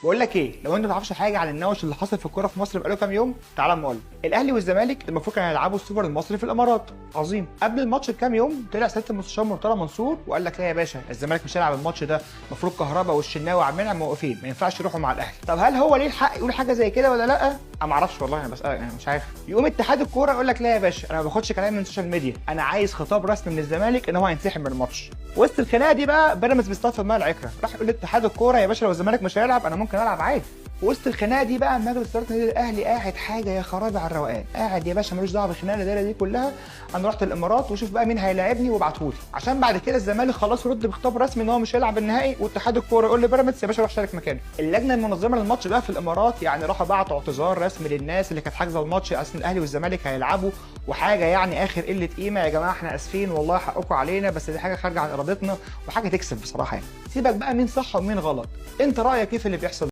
بقول لك ايه، لو انت ما تعرفش حاجة عن النوش اللي حصل في الكورة في مصر بقاله كام يوم، تعال اما اقول لك. الاهلي والزمالك المفروض كانوا هيلعبوا السوبر المصري في الامارات. عظيم. قبل الماتش بكام يوم طلع سيادة المستشار مرتضى منصور وقال لك لا يا باشا، الزمالك مش هيلعب الماتش ده، المفروض كهربا والشناوي وعبد المنعم موقفين، ما ينفعش يروحوا مع الاهلي. طب هل هو ليه الحق يقول حاجة زي كده ولا لا؟ انا ما اعرفش والله، انا بسالك، انا مش عارف. يقوم اتحاد الكورة يقول لك لا يا باشا، انا ما باخدش كلام من ال social media، انا عايز خطاب رسمي من الزمالك ان هو هينسحب من الماتش. وسط الخناقة دي بقى بيراميدز بيصطاد في المية العكره، راح يقول لاتحاد الكورة يا باشا لو الزمالك مش هيلعب انا ممكن العب عادي. وسط الخناقة دي بقى مجلس ادارة النادي الاهلي قاعد حاجة يا خرابي على الروقان، قاعد يا باشا ملوش دعوه بالخناقه اللي دايرة دي كلها، انا رحت الامارات وشوف بقى مين هيلاعبني وابعتهولي، عشان بعد كده الزمالك خلاص رد بخطاب رسمي ان هو مش هيلعب النهائي، واتحاد الكورة يقول لبيراميدز يا باشا روح شارك مكانه. اللجنة المنظمة للماتش بقى في الامارات يعني راحوا بعتوا اعتذار رسمي للناس اللي كانت حاجزه الماتش، اصل الاهلي والزمالك هيلعبوا وحاجه يعني اخر قلة قيمة، يا جماعة احنا اسفين والله حقكم علينا، بس دي حاجة خارجه عن ارادتنا وحاجه تكسب بصراحة يعني. سيبك بقى مين صح ومين غلط، انت رايك ايه في اللي بيحصل؟